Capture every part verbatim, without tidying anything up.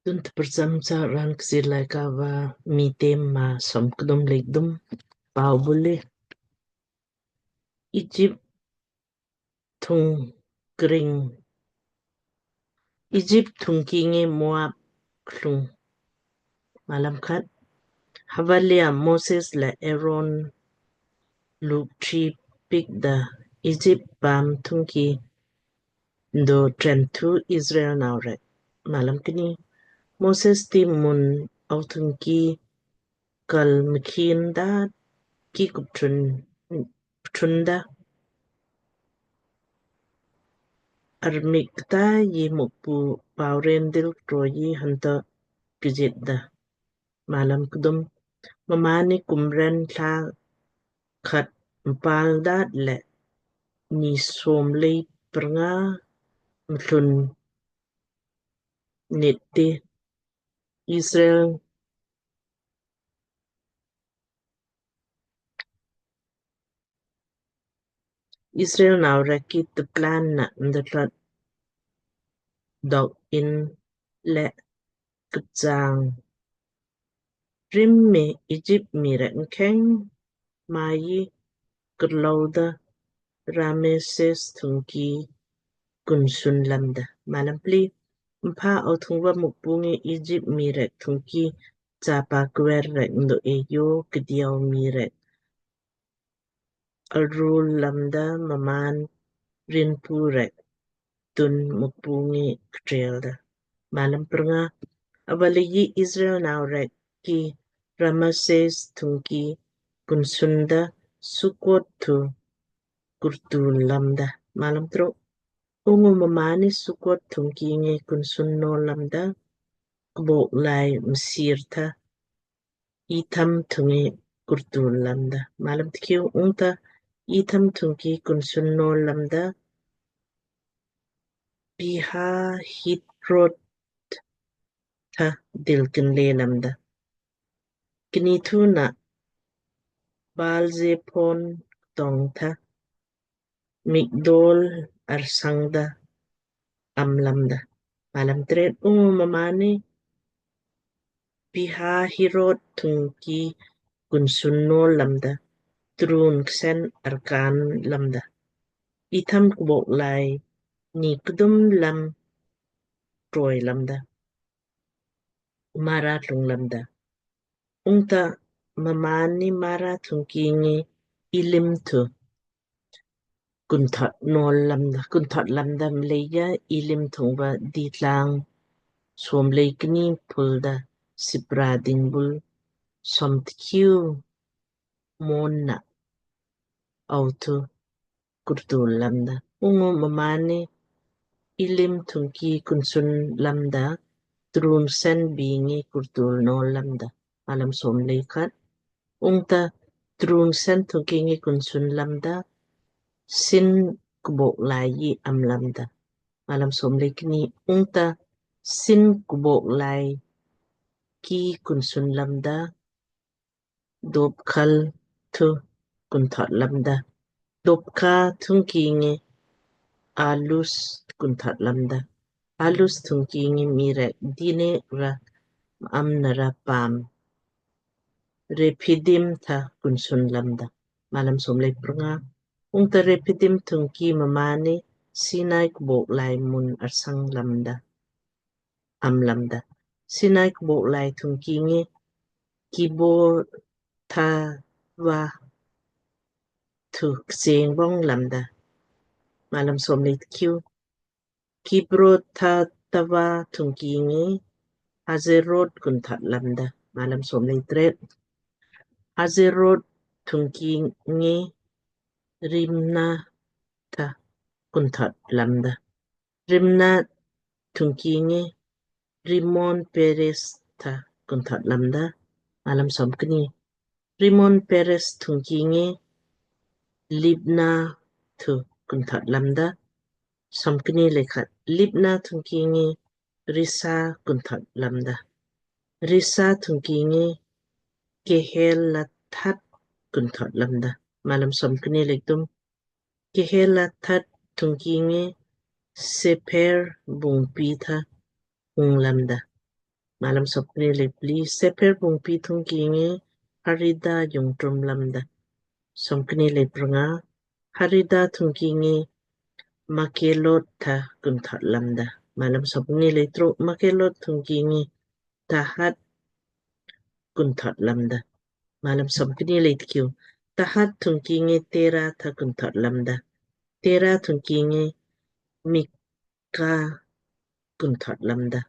Tun tprcham sa raan Kchiir Laaika va Miitem maa som kdum lei kdum. Pau bule. Egypt thung kring. Egypt thungki ngi Moab klung. Malam khat. Hava lea Moses le Aaron luk tri piik da Egypt paam thungki ndo tren thu Israel nau rek. Malam kni. Moses ti mun au thungki kal mkhin da ki kuptrun, kuptrun da armik ta yi Mukpu pauren dil troyi hanta kjit da. Malam kdum. Mmaanni kumren thla khat mpal daat le ni som lei prnga mthlun nit ti Israel Israel nau rek ki tplan na mdatlot dok in le kpchang rim me Egypt mii rek mkheng mayi krlou da Rameses thungki kunsun lamda. Malam pli. Mpha au thungva Mukpu ngi Egypt mii rek thungki chapa kver rek ndo eyo kdiau mii rek arul lamda mmaan rinpu rek tun Mukpu ngi ktrel da. Malam prnga. Ava leiji Israel nau rek ki Rameses thungki kunsun da Sukot thu kurtul lamda. Malam truk. Ungu mmaanni Sukot thungki ngi kunsun no lamda kbok lai msir tha Etham thungki kurtul lamda. Malam tkiu. Ungta Etham thungki kunsun no lamda Pi-hahiroth tha dil kinle lamda. Kni thu na Baal-zephon tong tha Migdol arsang da am lamda. Malam tret. Ungu mmaanni Pi-hahiroth thungki kunsun no lamda truwn ksen arkaan lamda. Etham kbok lai ni kdum lam troi lamda Mara tlung lamda. Ungta mmaanni Mara thungki ngi Elim thu kunthot nol lamda, kunthot lamda mleija Elim thungva ditlang som lei kni pulda sipra dingbul som tkiu mon na au thu kurtul lamda. Ungu mmaanni Elim thungki kunsun lamda truwn sen bingi kurtul nol lamda. Malam som lei khat. Ungta truwn sen thungki ngi kunsun lamda Sin kbok lai yi am lamda. Malam som lei kni. Ungta Sin kbok lai ki kunsun lamda Dopkal thu kunthot lamda. Dopka thungki ngi Alus kunthot lamda. Alus thungki ngi mii rek dine ra am nara paam Rephidim tha kunsun lamda. Malam som lei prnga. Ungta Rephidim thungki mmaanni Sinai kbok lai mun arsang lamda am lamda. Sinai kbok lai thungki ngi Kibroth-hattaavah thu kseng bong lamda. Malam som lei tkiu. Kibroth-hattaavah thungki ngi Hazeroth kunthot lamda. Malam som lei tret. Hazeroth thungki ngi Riblah tha kunthot lamda. Riblah thungki ngi Rimmon-peres tha kunthot lamda. Malam som kni. Rimmon-peres thungki ngi Libnah thu kunthot lamda. Som kni lei khat. Libnah thungki ngi Rissah kunthot lamda. Rissah thungki ngi Kehelathah kunthot lamda. Malam som kni lei kthum. Kehelathah thungki ngi Sepher bungpi tha hung lamda. Malam somkni lei pli. Sepher bungpi thungki ngi Harida jungtrum lamda. Somkni lei pranga. Harida thungki ngi Makelot tha kunthot lamda. Malam somkni lei truk. Makelot thungki ngi Tahat kunthot lamda. Malam somkni lei tkiu. Tahat thungki ngi Tera tha kunthot lamda. Tera thungki ngi Mika kunthot lamda.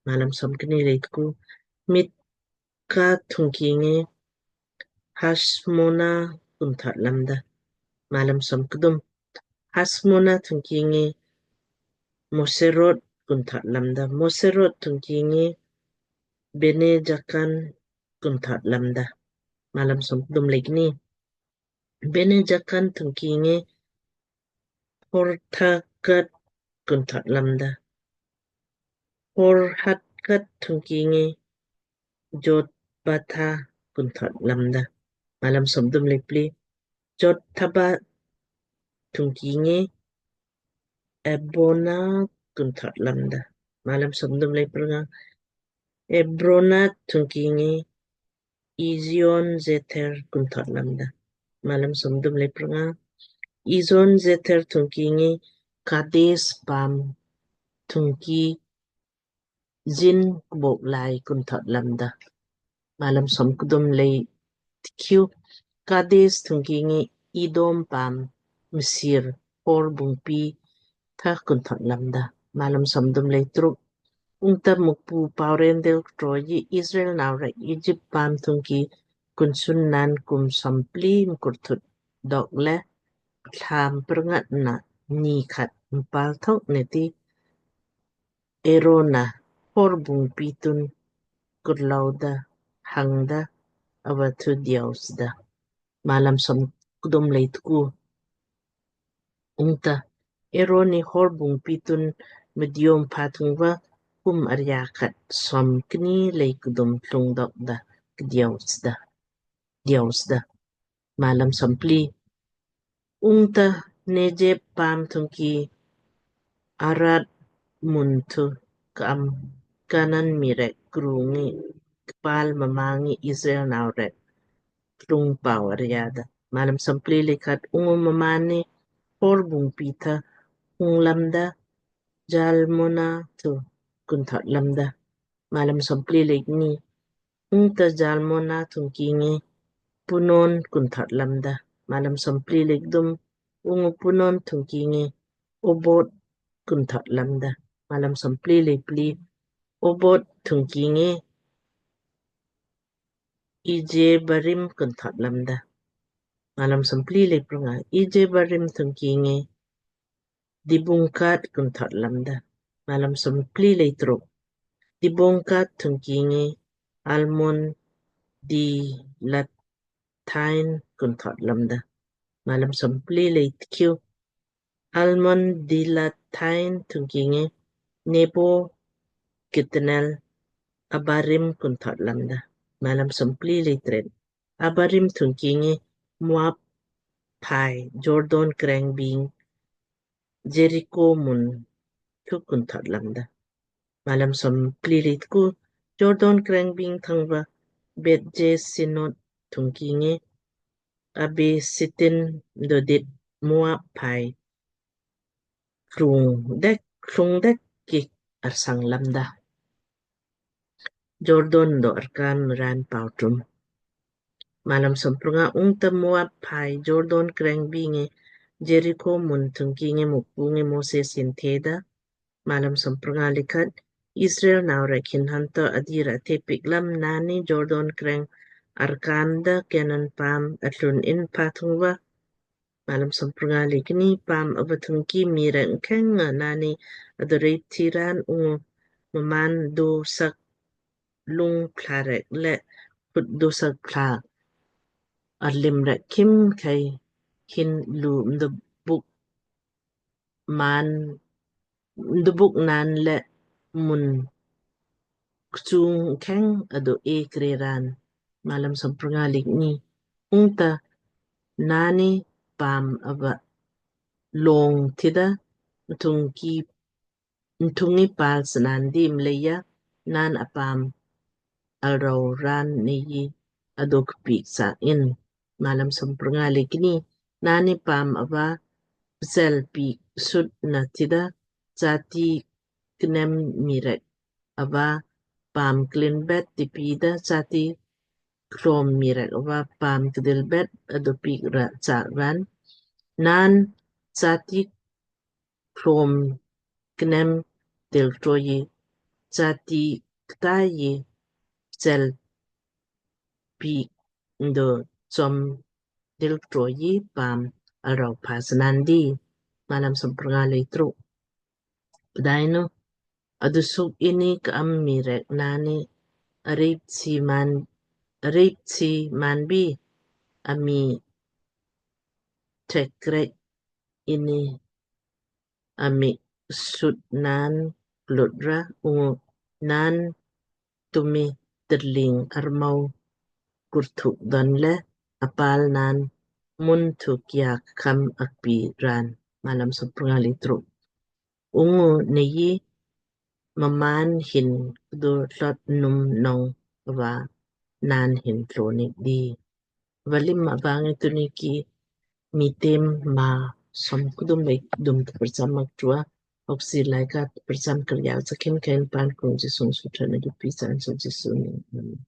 Malam somkni lei tku. Mika thungki ngi Hasmona kunthot lamda. Malam somkdum. Hasmona thungki ngi Moserot kunthot lamda. Moserot thungki ngi Bene Jakan kunthot lamda. Malam somkdum lei kni. Bene Jakan thungki ngi Horthakat kunthot lamda. Horthakat thungki ngi Jotbatha kunthot lamda. Malam somkdum lei pli. Jotbatha thungki ngi Ebrona kunthot lamda. Malam somkdum lei pranga. Ebrona thungki ngi Ezion Geber kunthot lamda. Malam somkdum lei pranga. Ezion Geber thungki ngi Kades paam thungki Zin kbok lai kunthot lamda. Malam somkdum lei tkiu. Kades thungki ngi Edom paam msir Hor bungpi tha kunthot lamda. Malam somkdum lei truk. Ungta Mukpu pau ren del ktroji Israel nau rek Egypt paam thungki kunsun naan kum sompli mkurthut dok le thla prngat na ni khat mpal thok neti Erona Hor bungpi tun kurlauda hangda ava thu diausda. Malam somkdum lei tku. Ungta Eron ni Hor bungpi tun mdiom pha thungva kum arya khat somkni lei kdum thlung dokda kdiausda. Diausda. Malam sompli. Ungta Negeb paam thungki Arad mun thu ka'am Kanan mii rek krung ngi kpal mmaan ngi Israel nau rek thlung pau arya da. Malam sompli lei khat. Ungu mmaan ni Hor bungpi tha ung lamda Jalmona thu kunthot lamda. Malam sompli lei kni. Ungta Jalmona thungki ngi Punon kunthot lamda. Malam sompli lei kdum. Ungu Punon thungki ngi Obot kunthot lamda. Malam sompli lei pli. Obot thungki ngi Ijebarim kunthot lamda. Malam sompli lei prnga. Ijebarim thungki ngi Dibungkat kunthot lamda. Malam sompli lei truk. Dibungkat thungki ngi Almon Dilathain kunthot lamda. Malam sompli lei tkiu. Almon Dilathain thungki ngi Nebo Kitnel Abarim kunthot lamda. Malam sompli lei tret. Abarim thungki ngi Moab phai Jordan kreng bing Jeriko mun thu kunthot lamda. Malam sompli lei tku. Jordan kreng bing thangva Bet Jesimot thungki ngi Abel Sitim dodit Moab phai krung dek krung dek ki arsang lamda. Jordan do arkan ran pau trum. Malam somprnga. Ungta Moab phai Jordan kreng bing ngi Jeriko mun thungki ngi Mukpu ngi Moses hin theda. Malam somprnga lei khat. Israel nau rek hin hanto adira the piik lam, naanni Jordan kreng arkan da Kenan paam atlun in pha thungva. Malam somprnga lei kni. Paam ava thungki mii rek mkheng nga naanni adorei thiran ungu mmaan do sak lung pla rek le khut do sak pla arlim rek khimkhei hin lu mdo buk man mdo buk naan le mun kchung kheng ado e kreran. Malam somprnga lei kni. Ungta naanni paam ava long thida mthungki mthungi pal snandi mleija naan apaam arau raan nei adok piik sa in. Malam som prnga le kni. Naanni paam ava psel piik sut na tida jati knem mii rek ava paam klin bet tipida jati klom mii rek ava paam kdil bet ado piik ra sa raan. Naan jati klom knem dil troyi jati ktai psel piik ndo som dil troyi paam arau pas naan di. Malam som prnga le truk. Pdainu adusuk ini ka am mii rek naanni arip si man arip si man bi ami tekrek ini ami sut naan klut ra ungu naan tumi terling armau kurthuk don le apal naan mun thuk ya kam akpi raan. Malam som prnga le truk. Ungu nei mmaan hin kdo tlot num nong va naan hin tlo nik di. Valim avang tuni ki Miitem maa som kdum le kdum tprcham mak trua. Oksi laika tprcham krial sakin kain pan kung Jisu sutra na dupi san so Jisu ni. Amen.